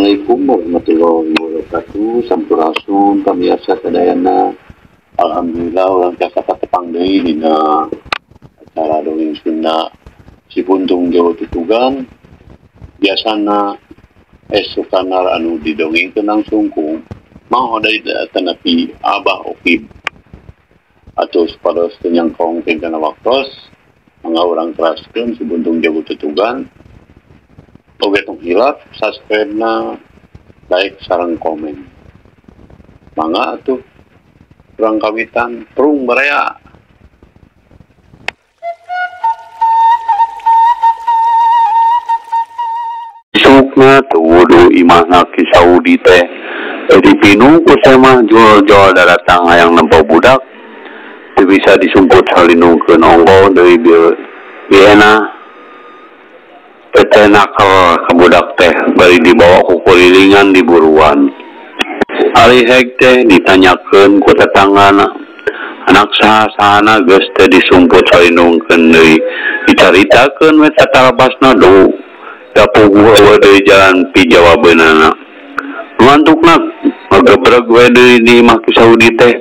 Assalamualaikum warahmatullahi wabarakatuh. Sampurasun pamiarsa sadayana. Alhamdulillah urang tiasa patepang deui dina acara dongeng Sunda Si Puntung Jawa Tutugan. Biasana esukanar anu didongengkeun langsung ku Mang Hodai tanapi Abah Okib. Atau supados teu nyangkong tingkana waktos, mangga urang teraskeun Si Puntung Jawa Tutugan. Oge tong hilap subscribe na, like sareng komen. Mangga atuh urang kawitan prung baraya. Isukna teu wudu imahna Ki Saudi teh dipinu ku semah jual-jual daratang hayang nempo budak teu bisa disumput salindungkeun onggo deui biena teh nakal ka budak teh bari dibawa ku kulilingan di buruan. Ari heg teh ditanyakeun ku tetanggana, anak saha-sahana geus teh disumput salindungkeun deui, dicaritakeun we tatalabasna duh da puguh eueuh deui jalan pijawabeunana. Nu antukna ngagebreg we deui di imah Ki Saudi teh,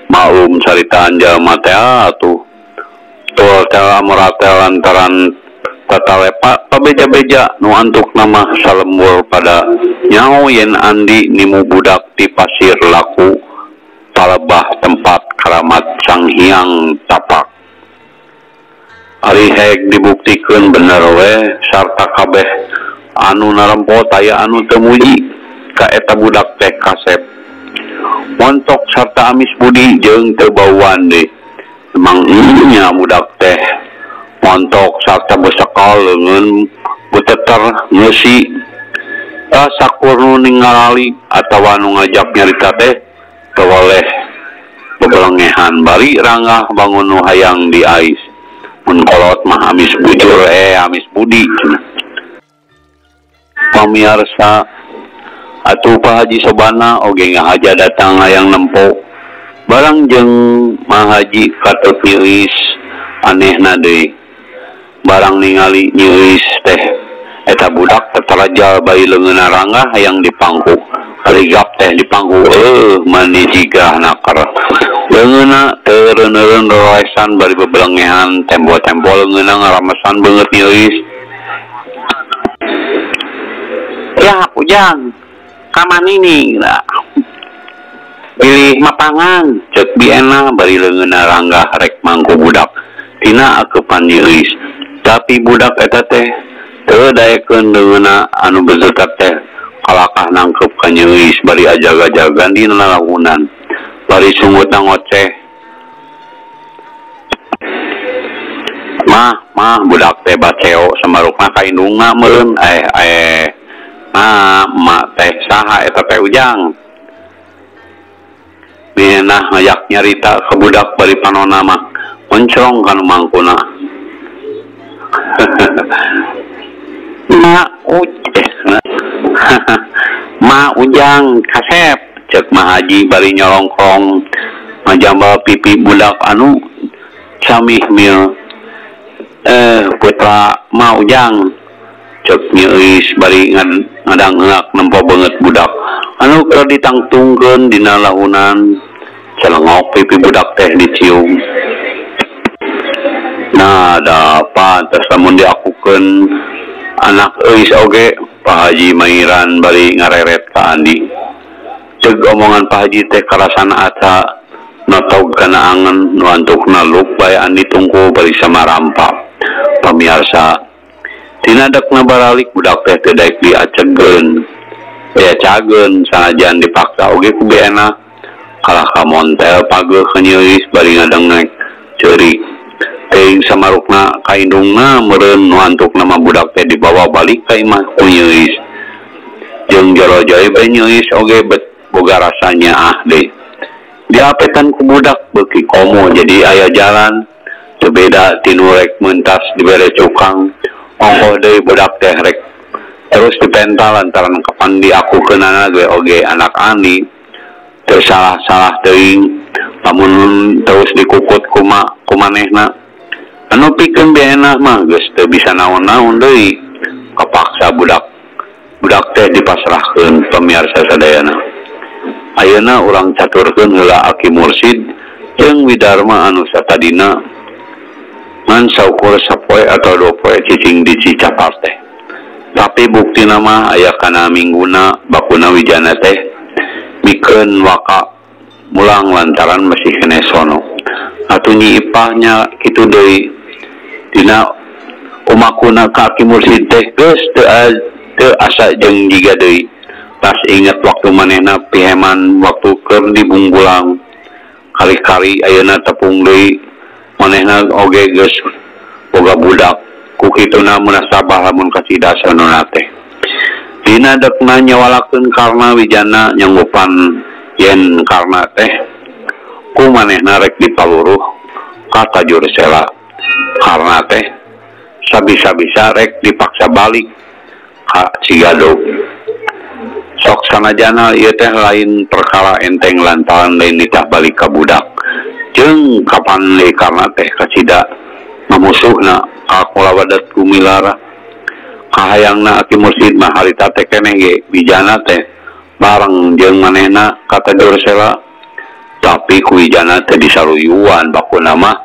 maklum caritaan jalma teh atuh tol teh moratel lantaran tatalepa pabeja-beja nu antukna mah salembur pada nyaho yen Andi nimu budak di pasir laku palebah tempat karamat Sang Hyang Tapak. Ari heg dibuktikeun bener we sarta kabeh anu narempo taya anu teu muji ka eta budak teh kasep. Montok sarta amis budi jeung teu bauan deui. Emang nya budak teh montok sarta besekal leungeun buteter ngeusi. Sakur nu ningali atawa nu ngajak nyarita teh teu weleh bebelengehan bari rangah bangun nu hayang diais. Mun kolot mah amis bujur amis budi cenah. Pamiarsa atuh Pak Haji Sobana oge ngahaja datang hayang nempo. Barang jeung Mahaji katut nyeuis anehna deui. Barang ningali nyeuis teh eta budak tetarajal bayi leungeunna ranggah hayang dipangku. Rigap teh dipangku mani jiga naker. Leungeunna teu reun-reun roesan bari bebelengehan tempo-tempo leungeunna ngaramesan beungeut nyeuis. Ya Ujang, kamanini lah. Pilih mapangan cek biena bari leungeunna ranggah rek mangku budak tina akeupan nyeuis. Tapi budak eta teh teu daekeun leungeunna anu bezetat teh kalakah nangkep ka nyeuis bari ajaga-jagan dina lalahunan bari sungutna ngoceh. Mah mah budak teh baceo samarukna ka indungna meureun nah emak teh saha eta teh Ujang. Minah ngayak nyarita ke budak bari panona mah mencrong kanu mangkuna. Ma Ujang kasep cek Mahaji bari nyolongkrong ngajambal pipi budak anu camih mil. Putra Ma Ujang cek nyeuis bari ngadangheak nempo beungeut budak anu keur ditangtungkeun dina lahunan. Celengok pipi budak teh dicium. Nah, da pantes lamun diakukeun anak euis oge Pak Haji Mairan bari ngareret ka Andi. Ceuk omongan Pak Haji teh karasana asa notog kana angen nu antukna luk bae Andi tungku bari samarampa. Pamiarsa tina dekna baralik budak teh teu daek diacegeun. Ya cageun sanajan dipaksa oge ku beena kalah ka montel pageuh nyeuis bari ngadengek ceurik. Teuing samarukna ka indungna meureun nu antukna mah budak teh dibawa balik ka imah ku nyeuis. Jeung jorojoy bae nyeuis oge bet boga rasanya ah deui. Diapetan ku budak beuki komo jadi aya jalan teu beda tinu rek mentas dibere cukang. Ongkoh deui budak teh rek terus dipental lantaran kapan diakukeunana ge oge anak Andi. Teu salah-salah teuing lamun terus dikukut kuma kumanehna. Anu pikeun beena mah geus teu bisa naon-naon deui. Kapaksa budak Budak teh dipasrahkeun pamiarsa sadayana. Ayeuna urang caturkeun heula Aki Mursid jeung Widarma anu satadina ngan saukur sapoe atau dua poe cicing di Cicapar teh. Tapi buktina mah aya kana mingguna bakuna Wijana teh mikeun waka mulang lantaran masih keneh sono. Atuh Nyi Ipahnya kitu deui dina umakuna ka Aki Mursid teh geus teu asa jeung jiga deui. Tas inget waktu manehna piheman waktu keur di Bungbulang kali-kali ayeuna tepung deui manehna oge geus boga budak. Ku kituna munasabah lamun kacida sanona teh. Dina dekna nyawalakeun karna Wijana nyanggupan yen karna teh ku manehna rek dipaluruh ka Tajur Sela. Karna teh sabisa-bisa rek dipaksa balik ka Cigadog. Sok sanajana ieu teh lain perkara enteng lantaran lain nitah balik ka budak. Jeung kapan deui karna teh kacida mamusuhna ka kulawadat Gumilara. Kahayangna Aki Mursid mah harita teh keneh ge Wijana teh bareng jeung manehna ka Tajur Sela. Tapi ku Wijana teh disaruyuan bakuna mah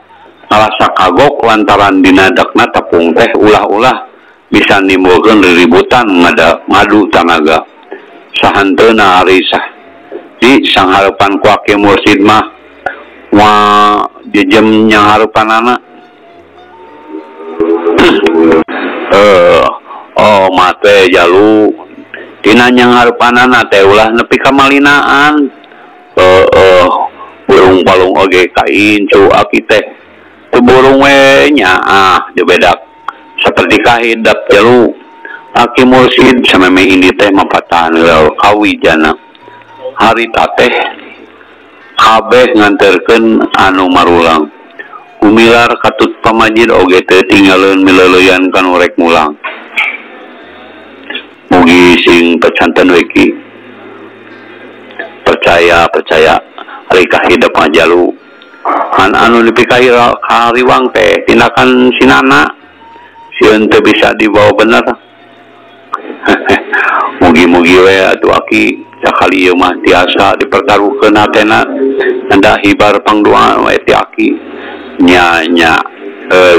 ngarasa kagok lantaran dina dekna tepung teh ulah-ulah bisa nimbulkeun riributan ngadu tanaga. Sahanteuna ari sah di sanghareupan ku Aki Mursid mah wa jejem nyanghareupanana. Oh mate jalu dina nyanghareupanana teh ulah nepi ka malinaan. Burung palung oge kaincu aki teh teu burung we nyaah dibedak saperti kahidap jalu. Aki Mursid sameme indi teh mapatahan heula ka Wijana. Harita teh kabeh nganterkeun anu marulang. Gumilar katut pamajid oge teu tinggaleun mileleuyan kanu rek mulang. Mugi sing pecanten we ki. Percaya percaya ari kahidep mah jalu. Kan anu dipikahira kariwang teh tindakan sinana sieun teu bisa dibawa bener. Mugi-mugi we atuh aki sakali ieu mah tiasa dipertaruhkeun hatena nanda hibar pangdoa we ti aki. Nya nya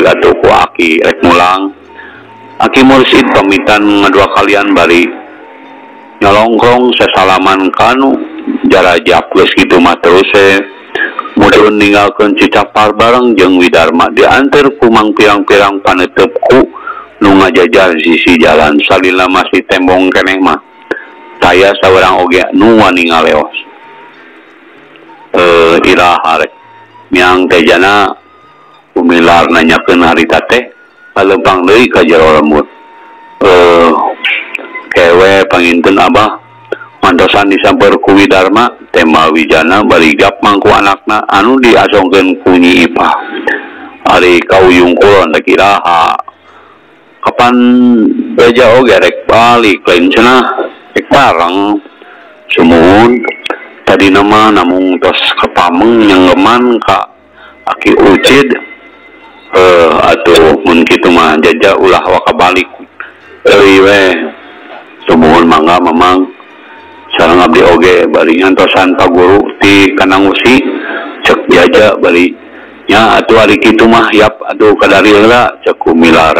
atuh ku aki rek mulang. Aki Mursid pamitan ngadua kalian bari nyolongkrong sesalaman kanu jarajap geus kitu mah terus mudun ninggalkeun Cicapar bareng jeung Widarma dianter ku mang pirang-pirang panetep ku nu ngajajar sisi jalan salila masih tembong keneh mah taya saurang oge nu wani ngaleos. Iraha rek miang teh jana Gumilar nanyakeun harita teh palempang deui ka jero lembut. Kewe panginten abah mantosan disamper ku Widarma tema Wijana bari gap mangku anakna anu diasongkeun ku Nyi Ipah. Ari ka Ujung Kulon teh iraha kapan beja oge rek balik lain cenah rek bareng. Sumuhun tadi nama namung tos kepameng nyenggeman ka Aki Ucid. Atuh mun kitu mah jaja ulah waka balik euy we. Sumuhun mangga mamang sareng abdi oge bari ngantosan ka guru ti Kanangusi cek jaja bari nya atuh ari kitu mah yap atuh kadari heula cek Gumilar.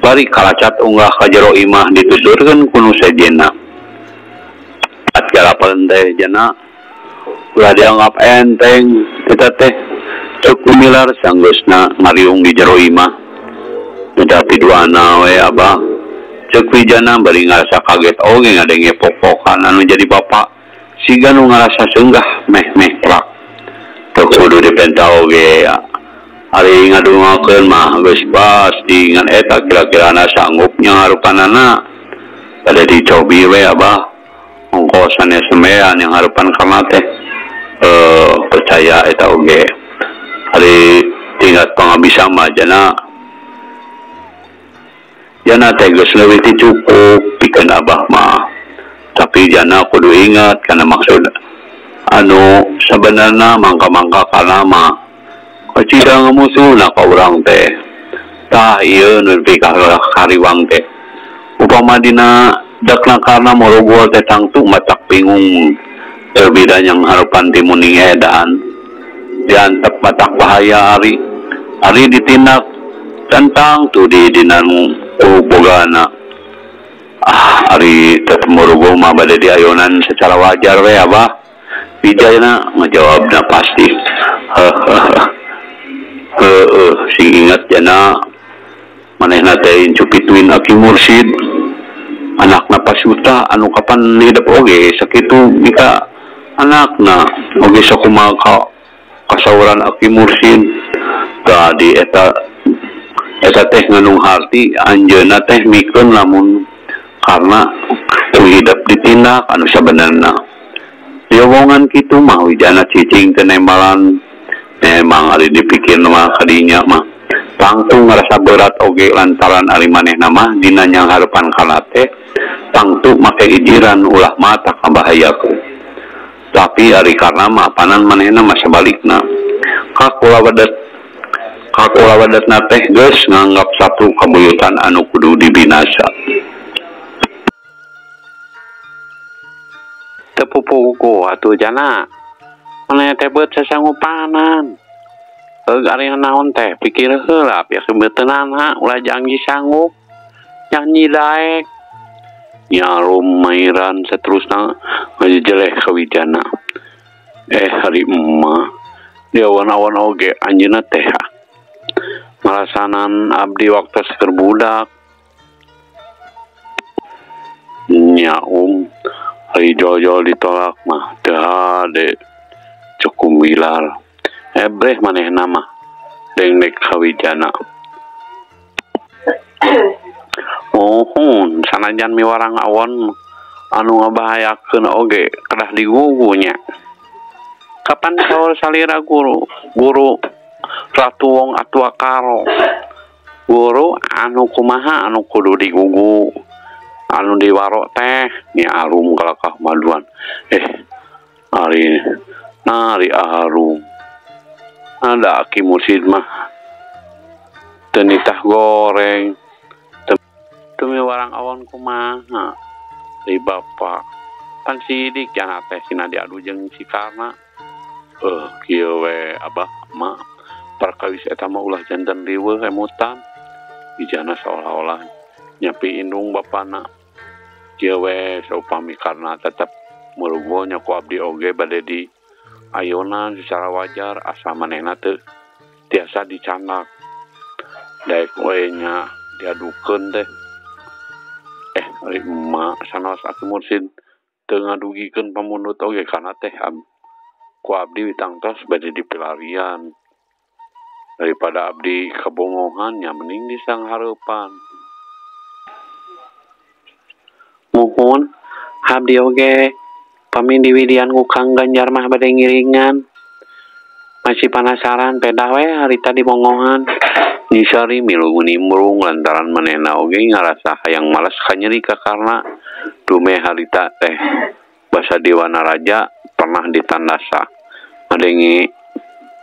Bari kalacat unggah ka jero imah dituturkeun ku nu sejenna. At garapan teh jana ulah dianggap enteng eta teh cek Gumilar sanggeusna ngariung di jero imah. Tetapi duana we abah cek Wijana bari ngarasa kaget oge ngadenge pok-pokan anu jadi bapak siga nu ngarasa seunggah meh-meh prak. Teu kudu dipenta oge ari ngadungakeun mah geus pasti ngan eta kira-kirana sanggupnya harupanana bade dicobi we abah ongkos sanes semean yang harupan karna teh percaya eta oge ari tingkat pangabisa mah jana jana teh geus leuwih ti cukup pikeun abah mah. Tapi jana kudu ingat kana maksud anu sabenerna mangka-mangka kana mah kacida ngamusuhna ka urang teh. Tah ieu nu dipikahariwang teh upama dina Dakna karna morogol teh tangtu matak bingung terbida yang harapan timuning edan diantep matak bahaya ari ari ditindak tentang tu di dinanu bogana ah ari tetep morogol mah bade diayonan secara wajar we abah Wijayana ngejawabna pasti heeh sing ingat jana manehna teh incupituin aki mursid anakna pasuta anu kapan hidep oge sakitu mika anakna oge sakumaha ka kasauran aki mursid tadi eta eta teh nganung harti anjeunna teh mikeun lamun karena ku hidep ditindak anu sabenerna diomongan kitu mah Wijana cicing teu nembalan memang ari dipikir mah kadinya mah tangtu ngarasa berat oge lantaran ari manehna mah dina nyang harepan kana teh tangtu make ijiran ulah mata kabahayakeun tapi ari karna mah panan manehna mah sabalikna kakula wadatna teh geus nganggap satu kabuyutan anu kudu dibinasa. Tepupuku atuh jana maneh teh beut sasangupanan heug ari naon teh pikir heula pihak beuteunana ulah janji sanggup nyanyi daek nyarum mairan seterusna ngajejeleh ka Wijana hari emak di awan-awan oge anjeunna teh ngarasanan abdi waktu keur budak nya ari jol-jol ditolak mah teu hade cukup wilar ebreh manehna mah dengdek ka Wijana mohon sanajan miwarang awon anu ngabahayakeun oge kedah digugunya kapan saur salira guru guru Ratu Wong Atua Karo guru anu kumaha anu kudu digugu anu diwarok teh nya arum kalakah maduan ari nari arum ada aki mursid mah teu nitah goreng teu miwarang awon kumaha di bapak pan sidik jana teh sina diadu jeung si Karna kieu we abah mak perkawis eta mah ulah janten riweuh emutan Wijana seolah-olah nyapi indung bapana kieu we saupami karna tetep murugo nya ku abdi oge bade di ayonan secara wajar asa manehna teu tiasa dicandak daek we nya diadukeun teh ari emak sanaos aki mursid teu ngadugikeun pamundut oge kana teh ku abdi ditangtos bade dipilarian daripada abdi kabongohan nya mending disanghareupan. Muhun abdi oge pami diwidian ku Kang Ganjar mah bade ngiringan masih penasaran pedah we harita dibongohan Nyisari milu nimbrung lantaran manehna oge ngarasa hayang males kanyeri ka karna dume harita teh basa Dewana Raja pernah ditandasa ngadengi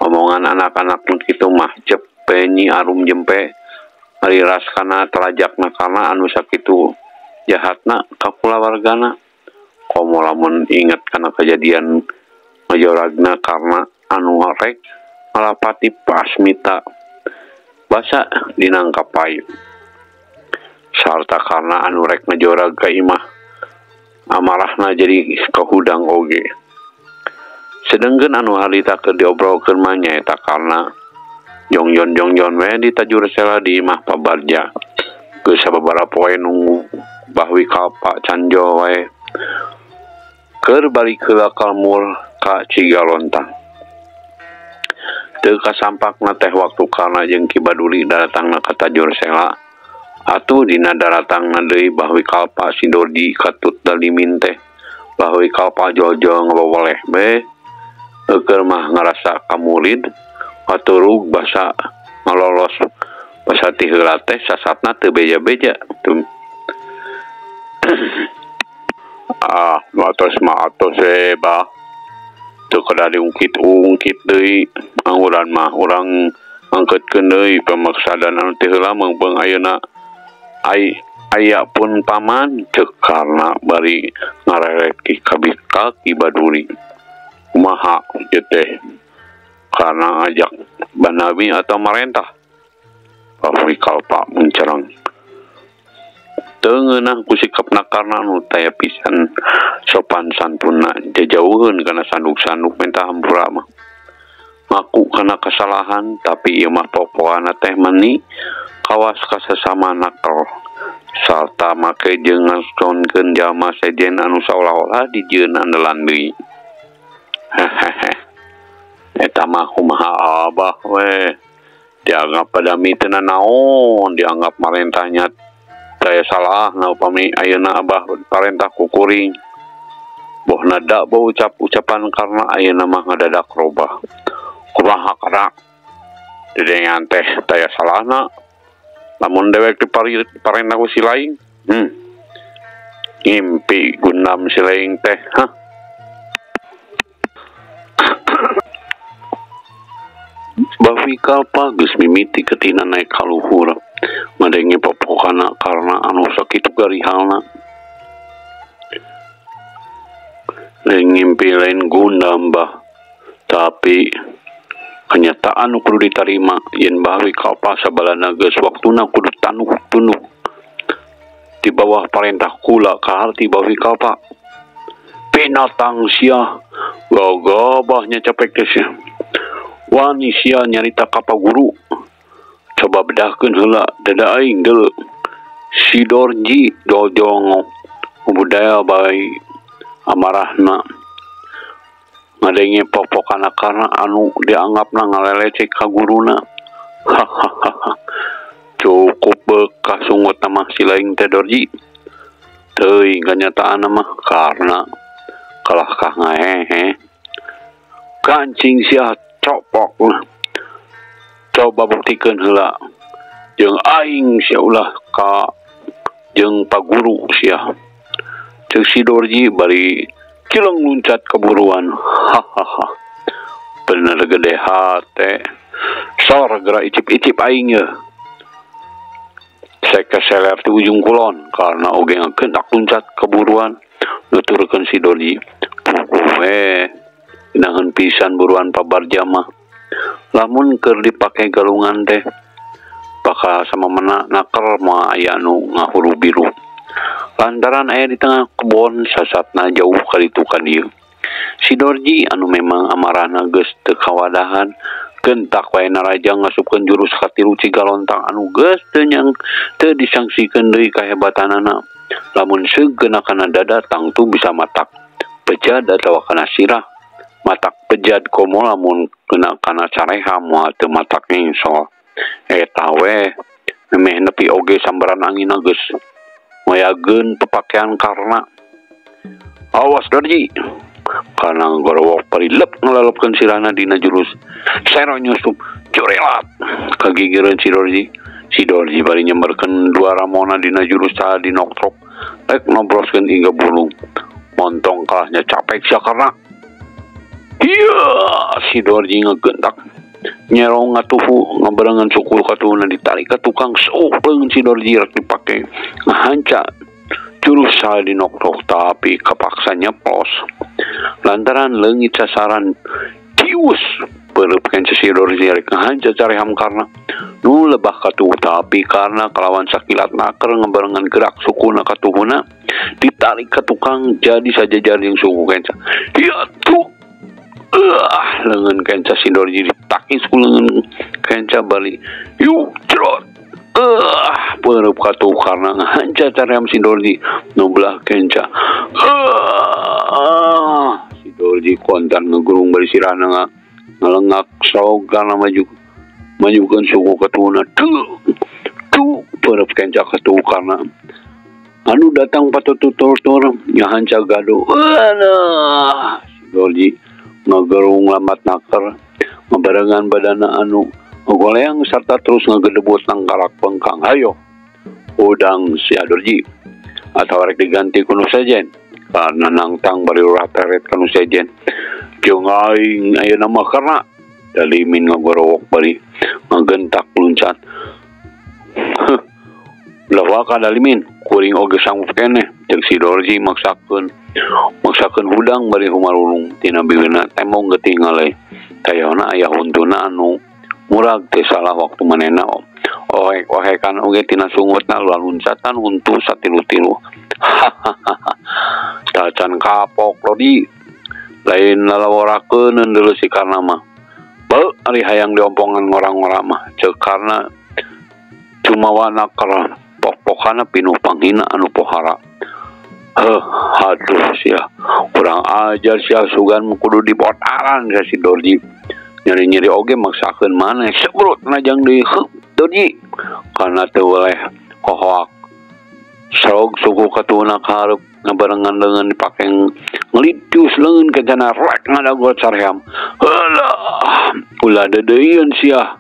omongan anak-anak nu kitu mah cepe Nyi Arum jempe ari ras kana telajakna karna anu sakitu jahatna ka kulawargana komo lamun inget kana kejadian ngajoragna karna anu rek ngalapati pasmita basa dinangkap payu sarta karna anu rek ngajorag ka imah amarahna jadi kahudang oge sedengkeun anu harita keur diobrolkeun mah nyaeta karna jongjon-jongjon we ditajur sela di imah Pabarja geus sababaraha poe nunggu bahwi kalpa canjo wae keur balik heula kalmur ka Cigalontang teu kasampakna teh waktu karna jeung Ki Baduli daratangna ka Tajur Sela atuh dina daratangna deui bahwi kalpa si Dodi katut dalimin teh bahwi kalpa jol-jol ngabawaleh be keur mah ngarasa kamurid katurug basa ngalolos basa ti heula teh sasatna teu beja-beja ah atos mah atos we bah teu kada diungkit-ungkit deui angguran mah urang angkeutkeun deui pamaksadan anu teu heula meungpeung ayeuna ai Aya pun paman cek karna bari ngareret ki ka Ki Baduri. Kumaha ieu teh? Karna ngajak Banabi atau marentah? Wikalpa mencerang. Teu ngeunah ku sikapna karna nu taya pisan sopan santunna jajauheun kana sanduk-sanduk minta hampura mah. Ngaku kana kesalahan tapi ieu mah popoana teh meni kawas ka sasama nakal sarta make jeung ngasonkeun jalma sejen anu saolah-olah dijieun andalan deui. Hehehe. Eta mah kumaha abah we. Dianggap padami teu nanaon, dianggap marentahnya saya salah na upami ayeuna abah parentah ku kuring. Boh nada boh ucap-ucapan karena ayeuna mah ngadadak robah. Kumaha kana? Didengan teh taya salahna. Lamun dewek diparentah ku si laing. Ngimpi gundam si laing teh, hah? Bah Wikalpa geus mimiti ketina naik ka luhur. Ngadenge popokana karena anu sakitu garihalna. Lain ngimpi lain gundam bah. Tapi kenyataan nu kudu ditarima yen Bah Wikalpa sabalana geus waktuna kudu tanuk tunduk di bawah parentah kula kaharti Bah Wikalpa. Binatang sia gagabahnya capek teh sia. Wani sia nyarita ka paguru. Coba bedahkeun heula dada aing deuleu. Si Dorji dojong budaya bae amarahna. Ngadenge popokana karna anu dianggapna ngalelecek ka guruna. Hahaha. Cukup bekas sungut mah si laing teh Dorji. Teuing kanyataanna mah karna kalah kah ngahehe. Kancing sia copok. Coba buktikeun heula jeung aing sia ulah ka jeung paguru sia. Ceuk si Dorji bari cileng luncat keburuan. Hahaha. Bener gede hate. Sor geura icip-icip aing ye. Sekeseler ti ujung kulon karena oge ngagentak luncat keburuan nuturkeun si Dorji. Puguh we naheun pisan buruan pabarja mah. Lamun keur dipake galungan teh bakal samemena naker moal aya nu ngahuru biru. Lantaran aya di tengah kebon sasatna jauh ka ditu ka dieu. Si Dorji anu memang amarahna geus teu kawadahan gentak wae naraja ngasupkeun jurus katilu Cigalontang anu geus teu nyang teu disangsikeun deui kahebatanana. Lamun seug kana dada tangtu bisa matak bejad atawa kana sirah. Matak bejad komo lamun kena kana careha moal teu matak ngingsol. Eta we memeh nepi oge sambaran angin geus moyageun pepakean karna. Awas Dorji. Karena gorowok parilep ngalelepkeun sirahna dina jurus sero nyusup curelat kagigireun si Dorji. Si Dorji bari nyemberkeun dua ramona dina jurus saha dinoktrok rek nobroskeun hingga bulung. Montong kalahnya capek sia karna. Iya, si Dorji ngegentak nyerong ngatuhu ngabarengan sukul katuhuna ditarik ka tukang sok leungeun si Dorji rek dipake ngahanca jurus saha dinoktrok tapi kapaksa nyeplos lantaran leungit sasaran tius peureupkeun kenca si Dorji rek ngahanca careham karna nu lebah katuhu tapi karena kalawan sakilat naker ngabarengan gerak sukuna katuhuna ditarik ka tukang jadi sajajar jeung suku kenca. Iya tuh. Lengan kenca si Dorji ditakis ku lengan kenca bali. Yuk cerot. Peureub katuh karena ngahanca caream si Dorji nu belah kenca. Si Dorji kontan ngegurung bari sirahna ngalengak soga maju majukeun suku katuhna. Tuh tuh peureub kenca katuh karena anu datang patutur-tur ngahanca gaduh. Alah si Dorji ngagerung lambat naker ngabarengan badana anu ngogoleang serta terus ngagedebut nangkalak bengkang. Hayo udang si Dorji atau rek diganti ku nu sejen karena nangtang bari ulah teret ka nu sejen jeung aing ayeuna mah karena dalimin ngagorowok bari ngagentak luncat. Ulah waka Dalimin kuring oge sanggup keneh ceuk si Dorji maksakeun hudang bari humarulung tina bibirna tembong getih ngaleuy. Tayona aya huntuna anu murag teh salah waktu manehna ohekan oge tina sungutna laluncatan huntu satilu-tilu. Tacan kapok Lodi lain lalaworakeun deuleu si Karna mah. Beuh ari hayang diompongan ngora-ngora mah ceuk Karna cumawana keur pok-pokana pinuh panghina anu pohara. Heuh, aduh sia, kurang ajar sia sugan kudu dibotaran sia si Dorji. Nyeri-nyeri oge maksakeun maneh sebrut najang deui heuh Dorji. Karna teu weleh kohoak. Sarog suku katuhuna ka hareup ngabarengan leungeun dipake ngelitius leungeun kencana rek ngadagor caream. Heulah, ulah deudeuieun sia.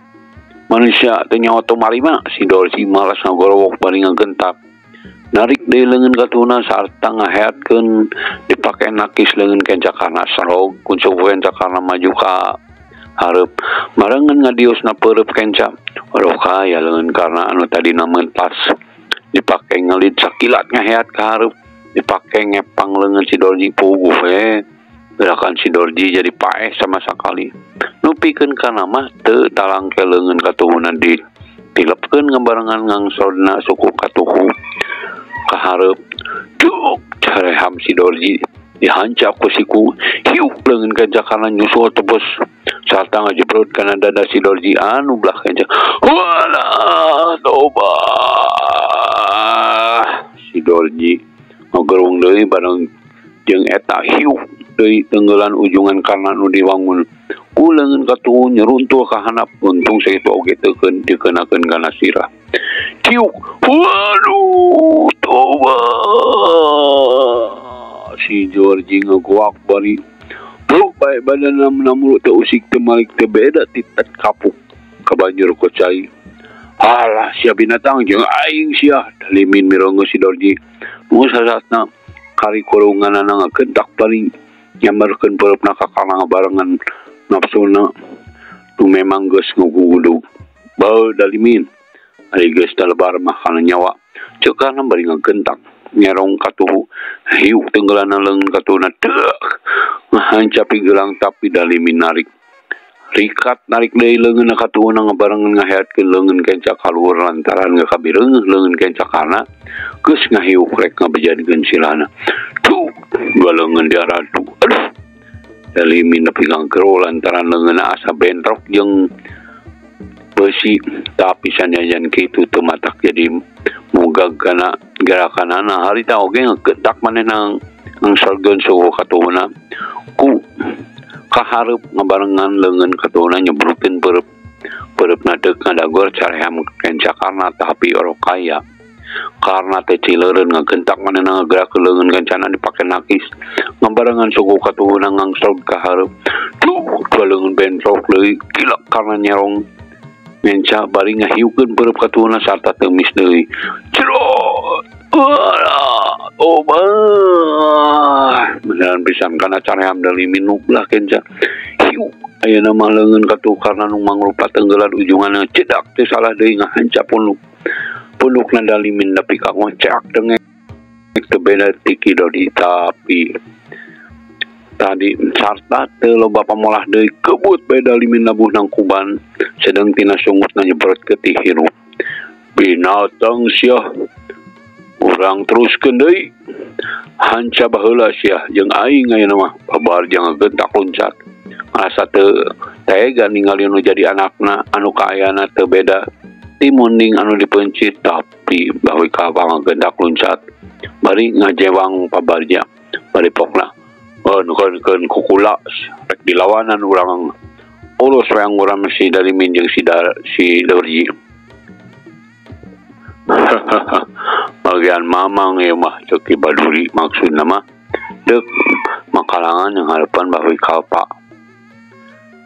Manusia teu nyaho teu marima si Dorji malas ngagorowok bari ngagentak. Narik deui leungeun katuhuna sarta ngaheatkeun dipake nakis leungeun kenca karna sarog kuncup kenca karna maju ka hareup. Barengan ngadiusna peureub kenca. Aduh kaya leungeun karna anu tadina mentas dipake ngelit sakilat ngaheat ka hareup dipake ngepang leungeun si Dorji puguh we. Gerakan si Dorji jadi paeh sama sakali. Nu pikeun kana mah teu talangke leungeun katuhuna ditilepkeun ngabarengan ngangsodna suku katuhu ka hareup. Duk careham si Dorji dihancap ku siku hiuk leungeun kenca karna nyusul tebus sarta ngajebrut kana dada si Dorji anu belah kenca. Walah toba si Dorji ngagerung deui bareng jeung eta hiuk deui tenggelan ujungan karna nu diwangun ku leungeun katuhu nyeruntul ka handap untung sakitu oge teu dikeunakeun kana sirah. Ciuk waduh toba si Dorji ngagoak bari bro bae badanna namuru teu usik teu malik teu beda titet kapuk kabanjur ku cai. Alah sia binatang jeung aing sia Dalimin mirongo si Dorji nu sasatna kari kurunganana ngagentak bari nyamberkeun peureupna ka karna ngabarengan nafsuna nu memang geus ngugudug. Beuh Dalimin ari geus talebar mah kana nyawa ceuk karna bari ngagentak nyerong katuhu hiuk tenggelanna leungeun katuhuna deuk ngahancapi gelang tapi Dalimin narik rikat narik deui leungeunna katuhuna ngabarengan ngaheatkeun leungeun kenca kaluhur lantaran ngakabireungeuh leungeun kenca karna geus ngahiuk rek ngabejadkeun silana. Duh, dua leungeun diaradu. Aduh. Dalimin nepi kangkero lantaran leungeunna asa bentrok jeung beusi tapi sanajan kitu teu matak jadi mugag kana gerakanana harita oge ngegetak manehna ngsorgeun suku katuhuna ku kahareup ngabarengan leungeun katuhuna nyebrukeun peureub peureupna deuk ngadagor caream kenca karna tapi orok kaya karna teh cileureun ngagentak manehna ngagerakeun leungeun kencana dipake nakis ngabarengan suku katuhuna ngangsrog ka hareup. Duh, dua leungeun bentrok deui gila karna nyerong ngenca bari ngahiukeun peureub katuhuna sarta teumis deui. Cerot. Alah, toba. Beneran pisan kana caream Dalimin nu belah kenca. Hiuk ayeuna mah leungeun katuh karna nu mangrupa tenggelan ujunganna cedak teh salah deui ngahancap punduk. Pundukna Dalimin nepi ka ngocak dengek teu beda ti Ki Dodi tapi tadi sarta teu loba pamolah deui kebut bae Dalimin labuh nangkuban sedeng tina sungutna nyebrot ke ti hirup. Binatang sia urang teruskeun deui hanca baheula sia jeung aing ayeuna mah babar jeung ngagentak loncat ngarasa teu tega ningali nu jadi anakna anu kaayana teu beda ti munding anu dipeuncit tapi bawi ka ngagentak loncat bari ngajewang pabarja bari pokna nukeun kukula rek dilawanan urang urus reang urang si Dalimin jeung si Dorji. Bagian mamang ieu mah ceuk Ki Baduri maksudna mah deuk makalangan yang harapan bawi kalpa.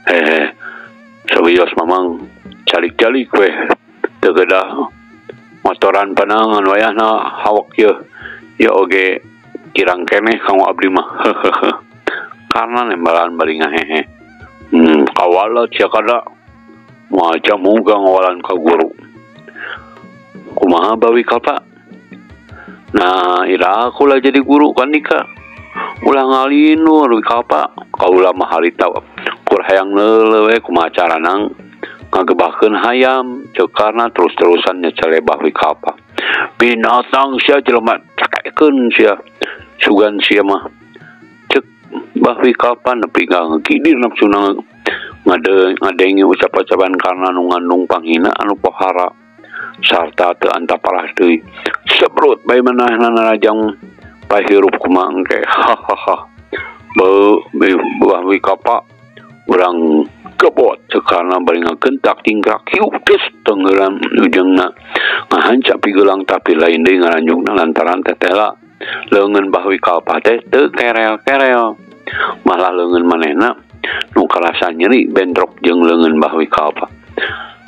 Hehe sawios mamang calik-calik weh teu gedah motoran panangan wayahna hawak yeuh ieu oge kirang keneh kanggo abdi mah. Karna nembalan bari ngahehe. Kawala sia kada maca muga ngawalan ka guru. Kumaha Bah Wikalpa? Nah, ira aku lah jadi guru kan Dika. Ulah ngalinur Wikalpa, kaula mah harita kur hayang leuleuh we kumaha carana ngagebahkeun hayam ceuk karna terus-terusan nyecele Bah Wikalpa. Binatang sia jelema cakekeun sia. Sugan sia mah. Ceuk Bah Wikalpa nepi ka ngagidir nafsuna ngadenge ucap-ucapan karna nu ngandung panghina anu pohara sarta teu antaparah deui. Sebrut bae manehna narajang pahirup kumaha engke. Hahaha. Beuh Bah Wikalpa urang kebot ceuk karna bari ngagentak tingkrak hiup geus tenggelam ujungna ngahanca pigelang tapi lain deui ngaranjungna lantaran tetela leungeun Bah Wikalpa teh teu kerel-kerel malah leungeun manehna nu karasa nyeri bentrok jeung leungeun Bah Wikalpa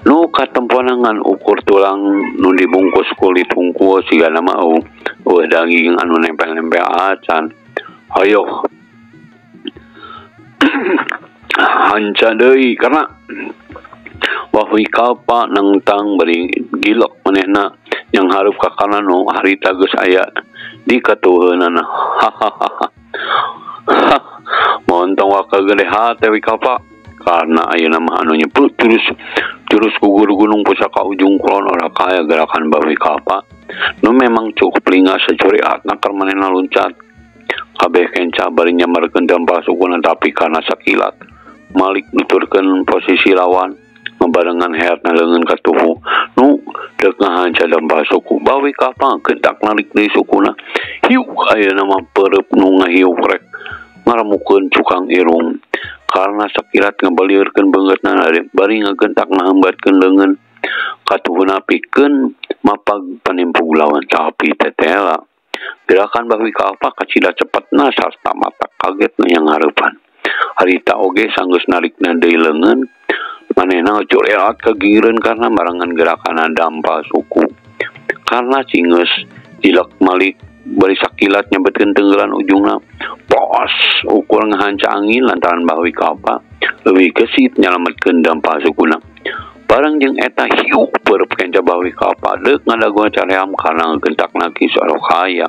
nu katemponangan ukur tulang nu dibungkus kulit hungkul sigana mah eueuh daging anu nempel-nempel acan. Hayoh hanca deui karena Bah Wikalpa nangtang bari gilok manehna yang hareup ka kana nu harita geus aya di katuheunana. Hahaha. Montong waka gede hate Wikalpa karena ayeuna mah anu nyebut jurus gugur gunung pusaka ujung kulon ora kaya gerakan Bah Wikalpa nu memang cukup lingas sacuriatna keur manehna luncat kabeh kenca bari nyamarkeun dampal sukuna tapi karena sakilat Malik nuturkeun posisi lawan ngabarengan heatna leungeun katuhu nu deuk ngahanca dampal suku. Bah Wikalpa gentak narik deui sukuna hiuk ayeuna mah peureub nu ngahiuk rek ngaremukeun cukang irung karena sakilat ngabaliurkeun beungeutna bari ngagentak ngahambatkeun leungeun katuhuna pikeun mapag panimpug lawan tapi tetela gerakan Bah Wikalpa kacida cepetna sarta mata kagetna yang hareupan. Harita oge sanggeus narikna deui leungeun manehna ngacureat kagigireun karena barengan gerakanna dampal suku karena cingeus jilek Malik bari sakilat nyebetkeun tenggelan ujungna pos ukur ngahanca angin lantaran Bah Wikalpa leuwih gesit nyalametkeun dampal sukuna. Bareng jeung eta hiuk peureub kenca Bah Wikalpa deuk ngadagoan caream karena ngagentakna ki kaya.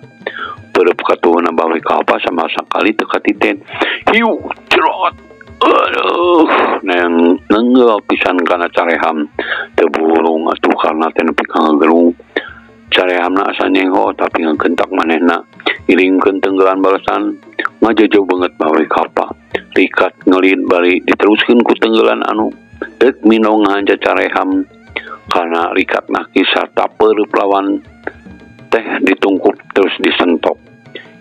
Peureub katuhuna Bah Wikalpa sama sakali teu katiten. Hiuk cerot. Aduh, neng nenggel pisan kana careham teu burung atuh karna teh nepi ka ngagerung. Carehamna asa nyengho tapi ngagentak manehna iringkeun tenggelan balesan ngajojo beungeut Bah Wikalpa. Rikat ngelid bari diteruskeun ku tenggelan anu deuk minong ngahanca careham karena rikat naki sarta peureub lawan teh ditungkup terus disentok.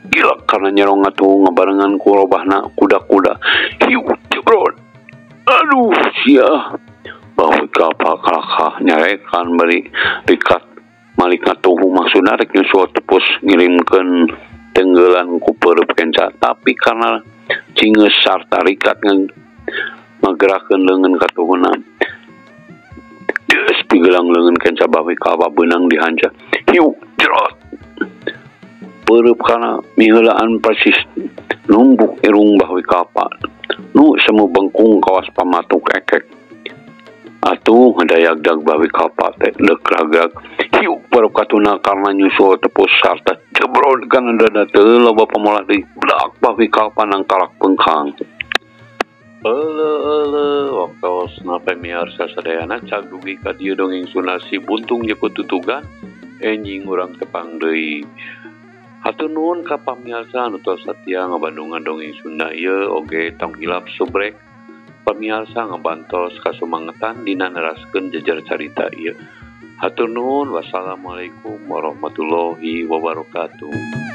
Gila karena nyerong atuh ngabarengan ku robahna kuda-kuda. Hiu jebrot. Aduh sia. Bah Wikalpa kalakah nyarekan bari rikat Malik ngatuhu maksudna rek nyusul tepus ngirimkeun tenggelan ku peureub kenca tapi karena cingeus sarta rikat ngagerakeun leungeun katuhuna deus pigelang leungeun kenca Bah Wikalpa beunang dihanca. Hiu jerot. Peureub kana miheulaan persis numbuk irung Bah Wikalpa nu semu bengkung kawas pamatuk ekek. Atuh ngadayagdag Bah Wikalpa teh deuk ragag. Hiu peureub katuna karena nyusul tepus sarta jebrot kana dada teu loba pamolah deui. Blak Bah Wikalpa nangkalak bengkang. Euleuh waktosna pamiarsa sadayana cag dugi ka dieu dongeng Sunda Si Buntung Nyeput Tutugan enjing urang tepang deui. Hatur nuhun ka pamiarsa anu tos satia ngabandungan dongeng Sunda ieu oge tong hilap subrek pamiarsa ngabantos kasumangetan dina neraskeun jejer carita ieu. Hatur nuhun, wassalamualaikum warahmatullahi wabarakatuh.